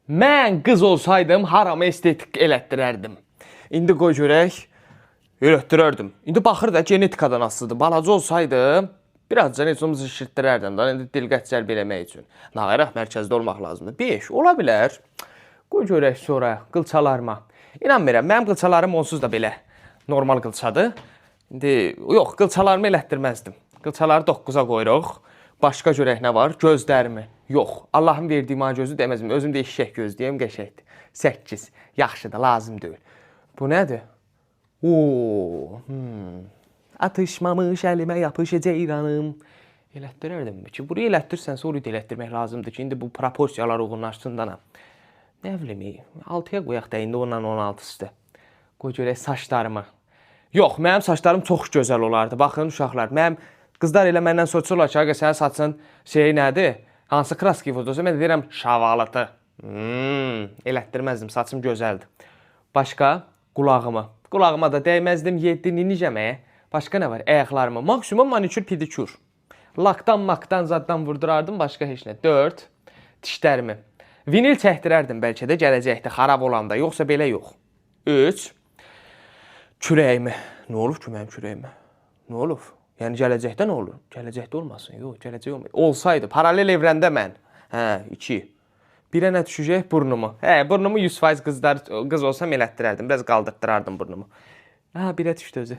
Mən qız olsaydım haramı estetik elətdirərdim. İndi qoy görək. Elətdirərdim. İndi baxır da genetikadan asılıdır. Balaca olsaydım birazca heç olmasa şişirtdirərdim da indi diqqət cəlb eləmək üçün. Nağaraq mərkəzdə olmaq lazımdır. 5 ola bilər. Qoy görək sonra qılçalarıma. İnanmıram, mənim qılçalarım onsuz da belə normal qılçadır. İndi yox, qılçalarımı elətdirməzdim. Qılçaları 9-a qoyuruq. Başqa görək nə var? Gözlərimi. Yox, Allahın verdiyi mənə gözü deməzdim. Özüm də eşşək gözlüyəm, qəşəngdir. 8. Yaxşıdır, lazım deyil. Bu nədir? Oo. Atışmamış əlimə yapış ceyranım. Elətdirərdim ki, burayı elətdirsənsə orayı da elətdirmək lazımdır ki, indi bu proporsiyalar uyğunlaşsın dana. Nə bilim, 6-ya qoyaq da indi onunla 16-sıdır. Qoy görək saçlarımı. Yox, mənim saçlarım çox gözəl olardı. Baxın uşaqlar, mənim qızlar elə məndən soruşurlar ki, "Ağa sənin saçın şeyi nədir? Hansı kraski vurdursa?" Mən də deyirəm, "Şavalatı." Elətdirməzdim, saçım gözəldir. Başqa qulağımı. Qulağıma da dəyməzdim, 7 ninijəməyə. Başqa nə var? Ayaqlarımı. Maksimum manikür, pedikür. Lakdan, makdan, zaddan vurdurardım, başqa heç nə. 4. Dişlərimi. Vinil çəkdirərdim bəlkə də gələcəkdə xarab olanda, yoxsa belə yox. 3. Kürəyimi. Nə olub ki mənim kürəyimə? Nə olub? Yəni gələcəkdə nə olur? Gələcəkdə olmasın. Yox, gələcək olmur. Olsaydı paralel evrəndə mən. Hə, 2. Birə nə düşəcək? Burnumu. Hə, burnumu 100% qızlar qız olsam elətdirərdim. Biraz qaldırtdırardım burnumu. Ha, birə düşdü özü.